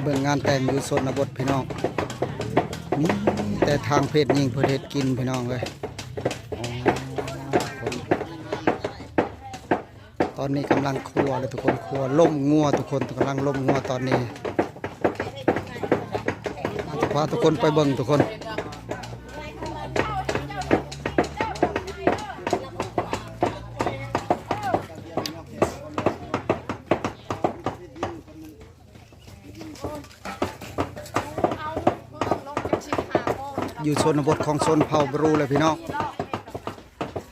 ເບິ່ງງານແຕ່ງຢູ່ຊົນນະບົດພີ່ນ້ອງ ມີແຕ່ທາງເພດຍິງເພິ່ນເຮັດກິນພີ່ນ້ອງເອີຍ. ຕອນນີ້ກຳລັງຄົວເລີຍທຸກຄົນ ຄົວລົ້ມງົວທຸກຄົນ ກຳລັງລົ້ມງົວຕອນນີ້ ຈະພາທຸກຄົນໄປເບິ່ງທຸກຄົນ. ຢູ່ຊົນນະບົດຂອງຊົນເຜົ່າບຣູແຫຼະພີ່ນ້ອງ.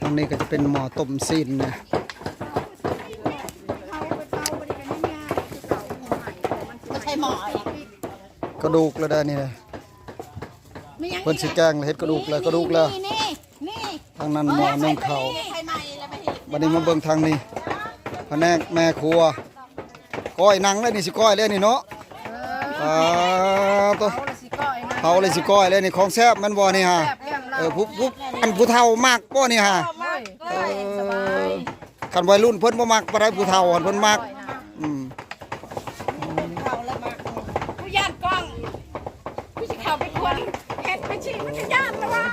ທາງນີ້ກໍຈະເປັນໝໍ້ຕົ້ມຊີ້ນນະ ບໍ່ໃຊ່ໝໍ້ອີກ ກະດູກລະໄດ໋ນີ້ນະ ເພິ່ນຊິແກງລະເຮັດກະດູກລະ ກະດູກລະ. ນີ້ ນີ້ ທາງນັ້ນໝໍ້ໜຶ້ງເຂົ້າ ບັດນີ້ມາເບິ່ງທາງນີ້ ພະແນກແມ່ຄົວ ກ້ອຍໜັງແລ້ວນີ້ ຊິກ້ອຍແລ້ວນີ້ເນາະ. ເອີ ອາ ໂຕ ເຜົາແລ້ວຊິກ້ອຍນະ ເຜົາແລ້ວຊິກ້ອຍແລ້ວນີ້ ຂອງແຊບແມ່ນບໍ່ນີ້ຫາ? ແຊບແລ້ວ ເອີ ຜູ້ ຜູ້ ອັນຜູ້ເຖົ້າມັກບໍ່ນີ້ຫາ? ເອີ ສະບາຍ ຄັນໄວລຸ້ນເພິ່ນບໍ່ມັກປານໃດ ຜູ້ເຖົ້າຫັ້ນເພິ່ນມັກ. ອືມ ຜູ້ຢ້ານກ້ອງ ຜູ້ຊິເຂົ້າໄປຄວນເຮັດໄປຊີ້ ມັນກໍຢ້ານແລ້ວວ່າ.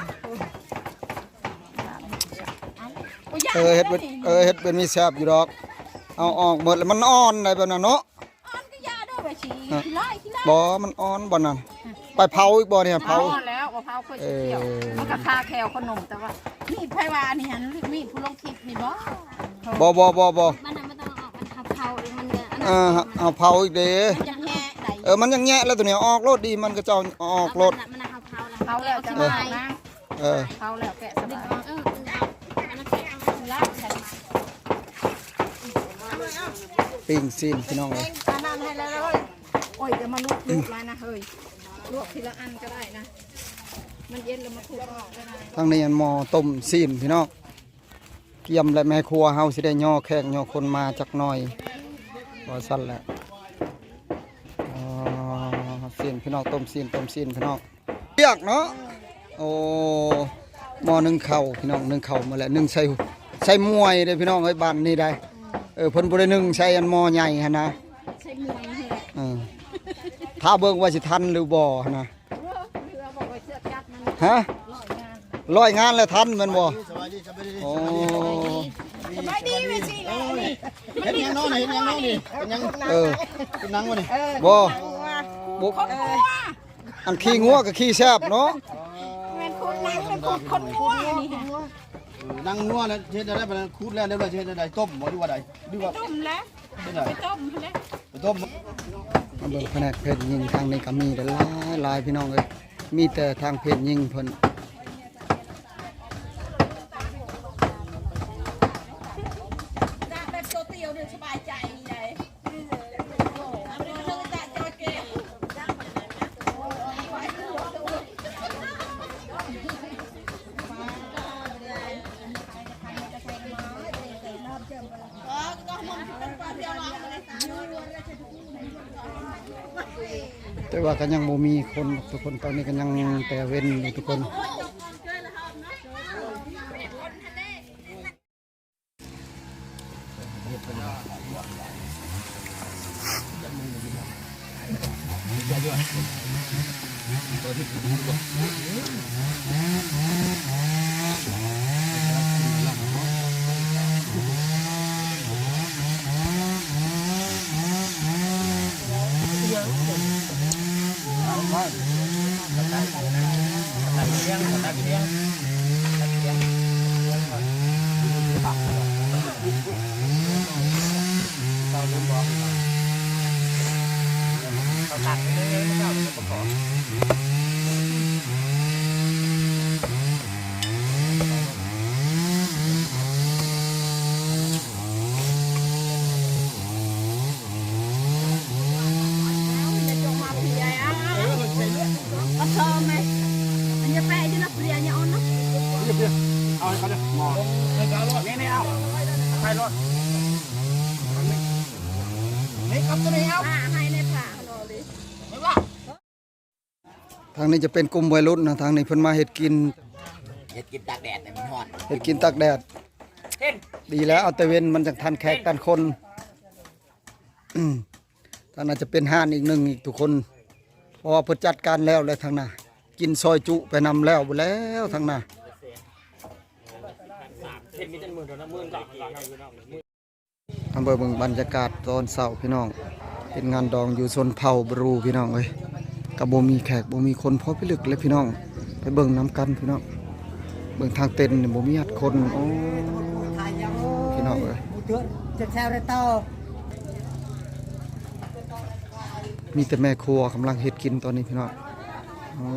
ເອີ ເຮັດເປັນ ເອີ ເຮັດເປັນມີແຊບຢູ່ດອກ ເອົາອອກໝົດແລ້ວ ມັນອ່ອນໄດ໋ແບບນັ້ນເນາະ. ອ່ອນກໍຢ່າເດີ ວ່າຊິ ຂີ້ຮ້າຍ ຂີ້ຮ້າຍ ບໍ່ ມັນອ່ອນບ່ອນນັ້ນ. ໄປເຜົາອີກບໍ່ນີ້ ເຜົາ ເຜົາແລ້ວ ບໍ່ເຜົາຄ່ອຍຊິຂຽວ. ເອີ ມັນກໍຄາແຂ້ວຂະໜົມ ແຕ່ວ່າມີດໃຜວ່າອັນນີ້ຫັ້ນ ມີດຜູ້ລົງຄລິບນີ້ບໍ່? ບໍ່ ບໍ່ ບໍ່ ບໍ່ ມັນນະ ມັນຕ້ອງເອົາອອກ ມັນເຜົາອີກ ມັນ ເອີ ເຮົາເຜົາອີກເດ້ ມັນຍັງແຍະໄດ້. ເອີ ມັນຍັງແຍະແລ້ວ ໂຕນີ້ເອົາອອກໂລດ ດີມັນກໍເຈົ້າເອົາອອກໂລດ. ມັນນະ ເຮົາເຜົາແລ້ວ ເອີ ເອົາມາ ເອີ ເຜົາແລ້ວແກະສະບາຍ. ເອີ ເອົາ ອັນນັ້ນແກະເອົາ ປີ້ງຊີ້ນພີ່ນ້ອງເອີຍ. ອັນນັ້ນໃຫ້ແລ້ວເວີຍ ໂອ້ຍ ຢ່າມາລຸກ ລຸກຫຼາຍນະເຮີ້ຍ ລວກທີລະອັນກໍໄດ້ນະ ມັນເຢັນແລ້ວມາທຸບອອກກໍໄດ້. ທາງນີ້ອັນໝໍ້ຕົ້ມຊີ້ນພີ່ນ້ອງ ກຽມແລະ ແມ່ຄົວເຮົາຊິໄດ້ຍໍແຂກຍໍຄົນມາຈັກໜ່ອຍ ວ່າຊັ້ນແຫຼະ. ອໍ ຊີ້ນພີ່ນ້ອງ ຕົ້ມຊີ້ນ ຕົ້ມຊີ້ນພີ່ນ້ອງ. ວຽກເນາະ ໂອ້ ໝໍ້ໜຶ້ງເຂົ້າພີ່ນ້ອງ ໜຶ້ງເຂົ້າມາແລ້ວ ໜຶ້ງໃສ່ ໃສ່ໝ້ວຍເດ້ພີ່ນ້ອງເອີຍ ບ້ານນີ້ໄດ໋. ເອີ ເພິ່ນບໍ່ໄດ້ໜຶ້ງໃສ່ອັນໝໍ້ໃຫຍ່ຫັ້ນນະ ໃສ່ໝ້ວຍຫັ້ນແຫຼະ. ເອີ ຖ້າເບິ່ງວ່າຊິທັນຫຼືບໍ່ຫັ້ນນະ. ຮະ ຮ້ອຍງານແລ້ວທັນແມ່ນບໍ່? ສະບາຍດີ ສະບາຍດີ ໂອ້ ສະບາຍດີ ສະບາຍດີ ສະບາຍດີ ສະບາຍດີ ສະບາຍດີ ເວຊີແລ້ວນີ້. ເຮັດຫຍັງເນາະນີ້ ເຮັດຫຍັງເນາະນີ້ ເປັນຫຍັງ? ເອີ ກິນໜັງບໍ່ນີ້? ບໍ່ ບໍ່ ອັນຂີ້ງົວກໍຂີ້ແຊບເນາະ. ແມ່ນຄົນໜັງ ແມ່ນຄົນ ຄົນງົວນີ້. ເອີ ໜັງງົວແລ້ວເຮັດແນວໃດ? ບາດນັ້ນຂູດແລ້ວ ລຽບຮ້ອຍ ຊິເຮັດແນວໃດ? ຕົ້ມບໍ່ ຫຼືວ່າໃດ? ຫຼືວ່າ ຕົ້ມແຫຼະ ເຮັດໃນ ໄປຕົ້ມຫັ້ນແຫຼະ ໄປຕົ້ມ. ມາເບິ່ງພະແນກເພດຍິງ ທາງນີ້ກໍມີຫຼາຍໆ ພີ່ນ້ອງເອີຍ ມີແຕ່ທາງເພດຍິງເພິ່ນ. ແບບໂຕຕຽວນີ້ສະບາຍໃຈໄດ໋. ແຕ່ວ່າກໍຍັງບໍ່ມີຄົນທຸກຄົນ ຕອນນີ້ກໍຍັງແຕ່ເວັນຢູ່ທຸກຄົນ. ທາງນີ້ຈະເປັນກຸ່ມໄວລຸ້ນນະ ທາງນີ້ເພິ່ນມາເຮັດກິນ ເຮັດກິນຕາກແດດໃຫ້ມັນຮ້ອນ ເຮັດກິນຕາກແດດ. ດີແລ້ວ ເອົາແຕ່ເວັນມັນຈັ່ງທັນແຂກທັນຄົນ. ອືມ ທາງນັ້ນຈະເປັນຮ້ານອີກໜຶ່ງອີກທຸກຄົນ ເພາະວ່າເພິ່ນຈັດການແລ້ວແຫຼະທາງໜ້າ ກິນຊອຍຈຸໄປນຳແລ້ວພຸ້ນແຫຼ້ວທາງໜ້າ. ມາເບິ່ງບັນຍາກາດຕອນເຊົ້າພີ່ນ້ອງ ເປັນງານດອງຢູ່ຊົນເຜົ່າບຣູພີ່ນ້ອງເອີຍ ກໍບໍ່ມີແຂກບໍ່ມີຄົນພໍພິລຶກເລີຍພີ່ນ້ອງ ໄປເບິ່ງນຳກັນພີ່ນ້ອງ. ເບິ່ງທາງເຕັນນີ້ບໍ່ມີຮັດຄົນ ໂອ້ ພີ່ນ້ອງເອີຍ ມີແຕ່ແມ່ຄົວກຳລັງເຮັດກິນຕອນນີ້ພີ່ນ້ອງ. ອໍ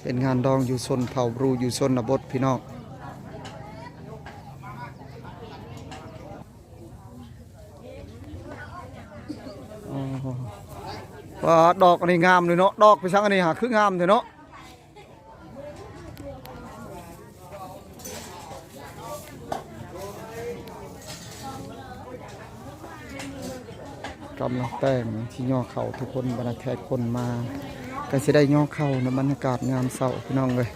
ເປັນງານດອງຢູ່ຊົນເຜົ່າບຣູ ຢູ່ຊົນນະບົດພີ່ນ້ອງ. ອໍ ວ່າດອກອັນນີ້ງາມເລີຍເນາະ ດອກໄປສັງອັນນີ້ຫາຄືງາມແທ້ເນາະ. ກຳລັງແຕ່ງທີ່ຍໍເຂົ້າທຸກຄົນ ບັນດາແຂກຄົນມາ ກໍຊິໄດ້ຍໍເຂົ້າໃນບັນຍາກາດຍາມເຊົ້າພີ່ນ້ອງເອີຍ.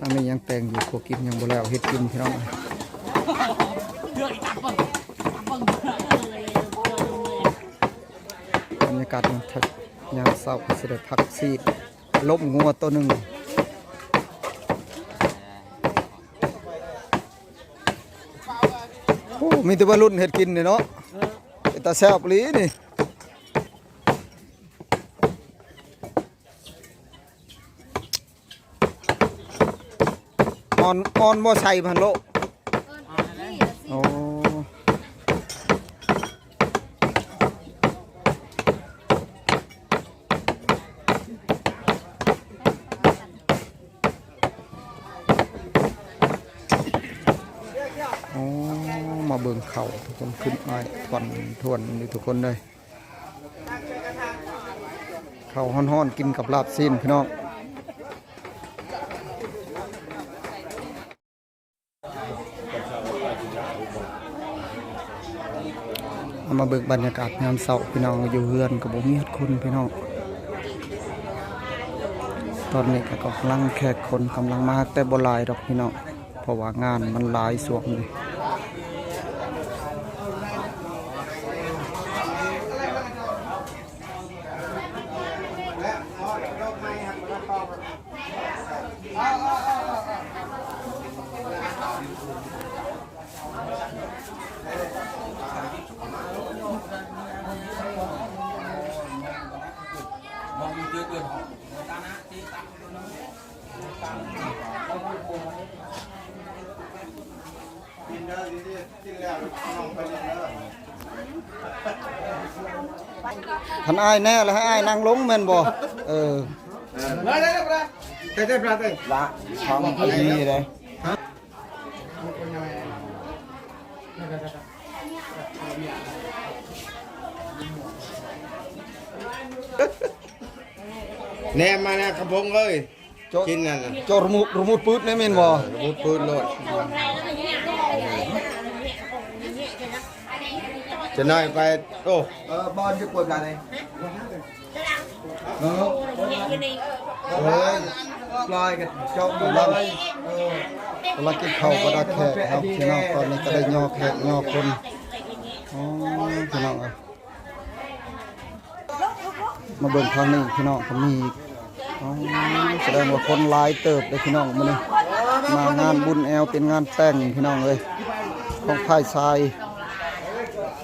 ອັນນີ້ຍັງແຕ່ງຢູ່ ຄົວກິນຍັງບໍ່ແລ້ວ ເຮັດກິນພີ່ນ້ອງ. ບັນຍາກາດຍາມເຊົ້າ ກໍຊິໄດ້ພັກຊີນ ລົມງົວໂຕໜຶ່ງ. ໂອ້ ມີແຕ່ໄວລຸ້ນເຮັດກິນນີ້ເນາະ ເອີ ເປັນຕາແຊບອີ່ຫຼີນີ້. ອ່ອນ ອ່ອນບໍ່ໃສ່ພັນໂລ. ໂອ້ ໂອ້ ມາເບິ່ງເຂົ້າທຸກຄົນ ຂຶ້ນອ້າຍທວນໆຢູ່ທຸກຄົນເລີຍ. ເຂົ້າຮ້ອນໆ ກິນກັບລາບຊີ້ນພີ່ນ້ອງ. ເອົາມາເບິ່ງບັນຍາກາດຍາມເຊົ້າພີ່ນ້ອງ ຢູ່ເຮືອນກໍບໍ່ມີຄົນພີ່ນ້ອງ. ຕອນນີ້ກໍກຳລັງແຂກຄົນກຳລັງມາ ແຕ່ບໍ່ຫຼາຍດອກພີ່ນ້ອງ ເພາະວ່າງານມັນຫຼາຍຊ່ວງນີ້. ຄັນອ້າຍແນ່ລະໃຫ້ອ້າຍນັ່ງລົງແມ່ນບໍ່? ເອີ ລະ ຊ່ອງດີເດ້. ແນມມານະ ຄຳພົງເອີຍ ໂຈະ ກິນນັ້ນນະ ໂຈະ ຣະມຸດ ຣະມຸດປືດແນ່ແມ່ນບໍ່? ເອີ ຣະມຸດປືດໂລດ ຈະໜ້ອຍໄປ. ໂອ້ ເອີ ບອນຈະກວດກັນເລີຍ. ເອີ ເອີ ປາຍກັນເຈົ້າ ກຳລັງ ເອີ ກຳລັງກິນເຂົ້າກັບແຂກເຮົາພີ່ນ້ອງ. ຕອນນີ້ກໍໄດ້ຍໍແຂກຍໍຄົນ. ອໍ ພີ່ນ້ອງເອີຍ ມາເບິ່ງທາງນີ້ພີ່ນ້ອງ ກໍມີອີກ. ອໍ ສະແດງວ່າຄົນຫຼາຍເຕີບເດ້ພີ່ນ້ອງ ມື້ນີ້ມາງານບຸນແອວ ເປັນງານແຕ່ງພີ່ນ້ອງເອີຍ ຂອງຝ່າຍຊາຍ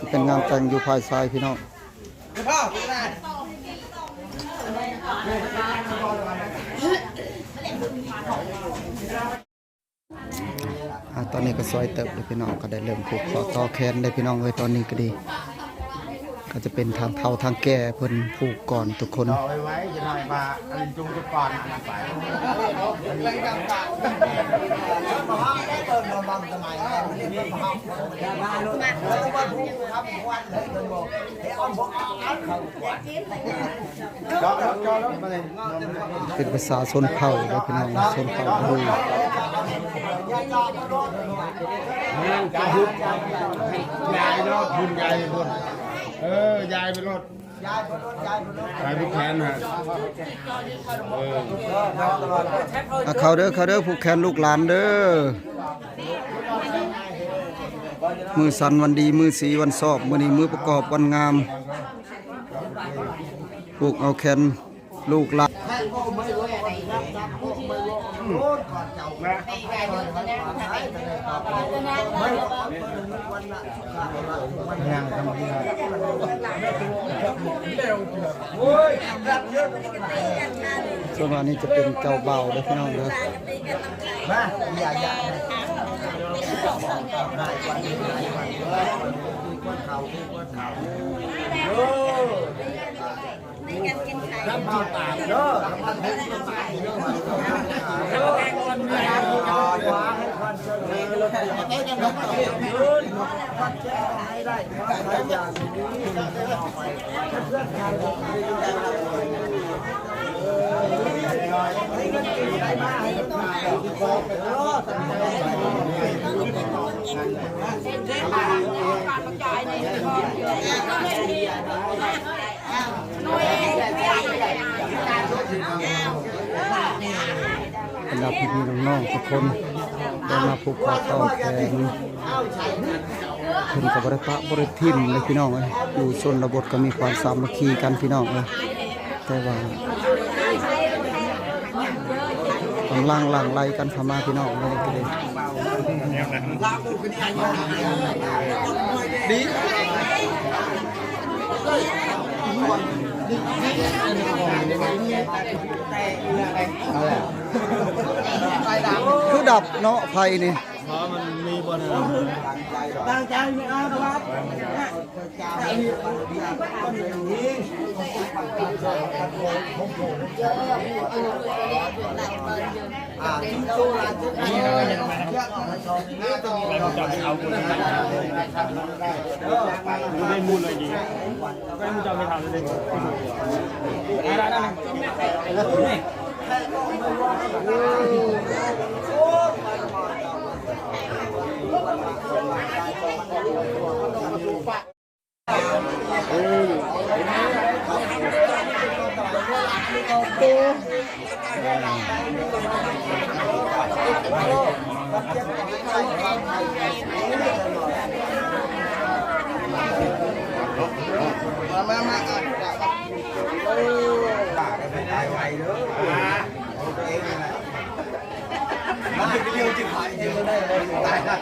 ເປັນງານແຕ່ງຢູ່ຝ່າຍຊາຍພີ່ນ້ອງ. ອ່າ ຕອນນີ້ກໍສວຍເຕີບເດ້ພີ່ນ້ອງ ກໍໄດ້ເລີ່ມຜູກຂໍ້ຕໍ່ແຂນເດ້ພີ່ນ້ອງເອີຍ. ຕອນນີ້ກໍດີ ອາດຈະເປັນທາງເຖົ້າທາງແກ່ເພິ່ນຜູກກ່ອນທຸກຄົນ. ເປັນພາສາຊົນເຜົ່າເດີພີ່ນ້ອງ, ຊົນເຜົ່າບຣູ. ຍາຍເນາະ ບຸນໃຫຍ່ພຸ້ນ ເອີ ຍາຍໄປໂລດ ຍາຍໄປໂລດ ຍາຍໄປໂລດ ຍາຍໄປແຂນຫັ້ນ ເອີ ອ່ະ ເຂົ້າເດີ ເຂົ້າເດີ ຜູກແຂນລູກຫຼານເດີ. ມື້ສັນວັນດີ ມື້ສີວັນຊອບ ມື້ນີ້ມື້ປະກອບວັນງາມ ຜູກເອົາແຂນ ລູກຫຼານ ສ່ວນອັນນີ້ຈະເປັນເຈົ້າບ່າວເດີພີ່ນ້ອງເດີ. ບັນດາພີ່ໆນ້ອງໆທຸກຄົນ ໄດ້ມາຜູກຂໍ້ຕໍ່ແຂນ ເພິ່ນກໍບໍ່ໄດ້ປະບໍ່ໄດ້ຖິ້ມເລີຍພີ່ນ້ອງເອີຍ. ຢູ່ຊົນນະບົດກໍມີຄວາມສາມັກຄີກັນພີ່ນ້ອງເອີຍ, ແຕ່ວ່າກຳລັງຫຼັ່ງໄຫຼກັນເຂົ້າມາພີ່ນ້ອງເອີຍ. ຄືດັບເນາະ ໄຟນີ້. ບໍ່ ມັນມີບໍ່ແນ່ນອນ.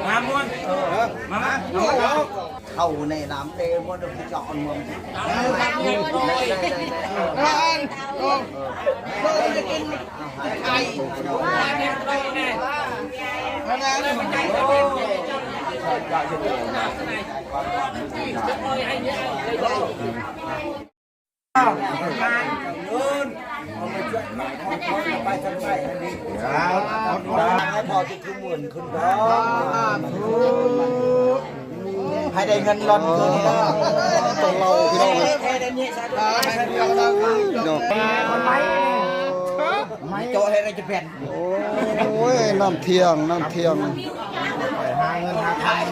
ມາມ່ວນ ມາ ມາ ມາ ເຂົ້າໃນນ້ຳເຕໝົດ ເຈົ້າເອົານວມ ໃຫ້ໄດ້ເງິນລ້ອນຄືນເນາະ ຕົວເຮົາພີ່ນ້ອງເອີຍ ເນາະ ເຈາະໃຫ້ໄດ້ຈັກແຜ່ນ. ໂອ້ຍ ນ້ຳທ່ຽງ ນ້ຳທ່ຽງ ຫາເງິນຫາຄຳ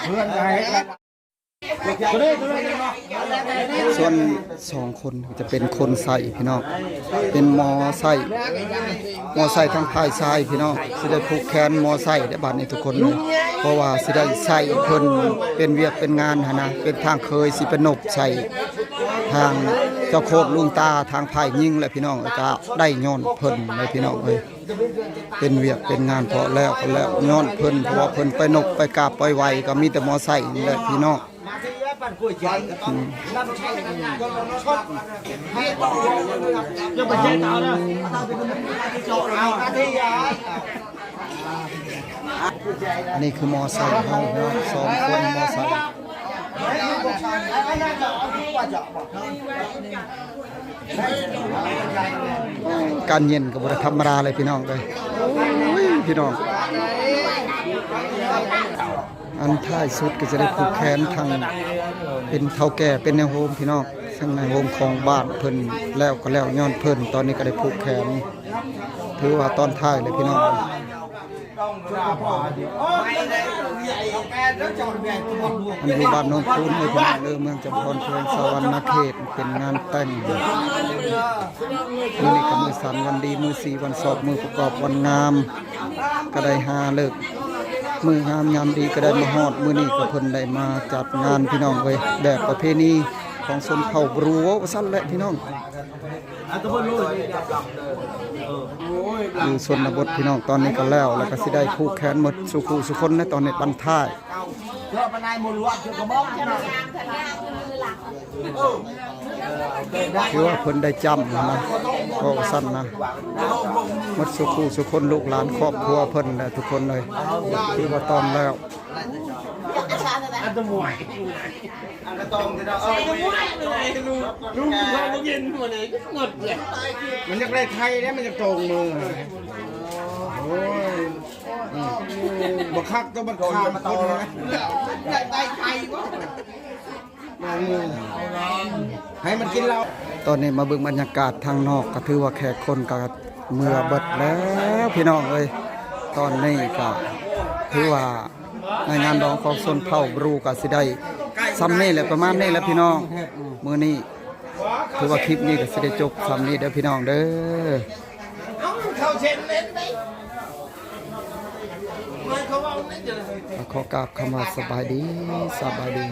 ເພື່ອນກໍໃຫ້ ສ່ວນສອງຄົນຈະເປັນຄົນໃຊ້ພີ່ນ້ອງ ເປັນໝໍໃຊ້ ໝໍໃຊ້ທາງຝ່າຍຊາຍພີ່ນ້ອງ ຊິໄດ້ຜູກແຂນໝໍໃຊ້ເດ້ບາດນີ້ທຸກຄົນເລີຍ ເພາະວ່າຊິໄດ້ໃຊ້ເພິ່ນເປັນວຽກເປັນງານຫັ້ນນະ ເປັນທາງເຂີຍຊິໄປນົບໃສ່ທາງເຈົ້າໂຄດລຸງຕາທາງຝ່າຍຍິງແຫຼະພີ່ນ້ອງ ກໍໄດ້ຍ້ອນເພິ່ນເລີຍພີ່ນ້ອງເອີຍ. ເປັນວຽກເປັນງານເພາະແລ້ວກໍແລ້ວ ຍ້ອນເພິ່ນ ເພາະວ່າເພິ່ນໄປນົບໄປກາບໄປໄຫວ້ ກໍມີແຕ່ມໍໄຊນີ້ແຫຼະພີ່ນ້ອງ. ອືມ ອັນນີ້ຄືມໍໄຊເຮົາເນາະ ສອງຄົນມໍໄຊ. ການເຢັນກໍບໍ່ໄດ້ທຳມະດາເລີຍພີ່ນ້ອງເອີຍ. ໂອ້ຍ ພີ່ນ້ອງ ອັນທ້າຍສຸດກໍຈະໄດ້ຜູກແຂນທັງເປັນເຖົ້າແກ່ເປັນນາຍໂຮມພີ່ນ້ອງ, ທັງນາຍໂຮມຂອງບ້ານເພິ່ນແລ້ວກໍແລ້ວຍ້ອນເພິ່ນ. ຕອນນີ້ກໍໄດ້ຜູກແຂນ ຖືວ່າຕອນທ້າຍເລີຍພີ່ນ້ອງ. ອັນຢູ່ບ້ານໂນນຄູນເດີພີ່ນ້ອງເດີ ເມືອງຈຳພອນ ແຂວງສະຫວັນນະເຂດ ເປັນງານແຕ່ງ. ມື້ນີ້ກໍມື້ສັນວັນດີ ມື້ສີວັນຊອກ ມື້ປະກອບວັນງາມ ກໍໄດ້ຫາເລີກມື້ງາມຍາມດີ ກໍໄດ້ມາຮອດມື້ນີ້ ກໍເພິ່ນໄດ້ມາຈັດງານພີ່ນ້ອງເອີຍ ແບບປະເພນີຂອງຊົນເຜົ່າບຣູ ເວົ້າວ່າຊັ້ນແຫຼະພີ່ນ້ອງ. ຢູ່ຊົນນະບົດພີ່ນ້ອງ ຕອນນີ້ກໍແລ້ວ ແລ້ວກໍຊິໄດ້ຜູກແຂນໝົດສູ່ຄູ່ສູ່ຄົນໃນຕອນນີ້ບັ້ນທ້າຍ. ຄືວ່າເພິ່ນໄດ້ຈ້ຳນະ ເວົ້າຊັ້ນນະ ໝົດສູ່ຄູ່ສູ່ຄົນ ລູກຫຼານຄອບຄົວເພິ່ນແຫຼະທຸກຄົນເອີຍ. ຄືວ່າຕອນແລ້ວ ອັນກະຕ້ອງເດີເນາະ ເອີ ລຸງ ລຸງເຂົາບໍ່ກິນມື້ນີ້ໝົດເລີຍ. ມັນຢາກໄດ້ໄຂ່ເດ້ ມັນຢາກໂຕ່ງມື. ໂອ້ຍ ອືມ ບໍ່ຄັກ ຕ້ອງມັນຂ້າມຄົນນະ ຢາກໄດ້ໄຂ່ບໍ່? ໃຫ້ມັນກິນເຫຼົ້າ. ຕອນນີ້ມາເບິ່ງບັນຍາກາດທາງນອກ ກໍຖືວ່າແຂກຄົນກໍເມືອເບິດແລ້ວພີ່ນ້ອງເອີຍ. ຕອນນີ້ກໍຖືວ່າ ໃນງານດອງຂອງຊົນເຜົ່າບຣູກໍຊິໄດ້ຊ່ຳນີ້ແຫຼະ ປະມານນີ້ແຫຼະພີ່ນ້ອງ. ມື້ນີ້ຖືວ່າຄລິບນີ້ກໍຊິໄດ້ຈົບຊ່ຳນີ້ເດີພີ່ນ້ອງເດີ. ຂໍກາບຄຳວ່າສະບາຍດີ ສະບາຍດີ.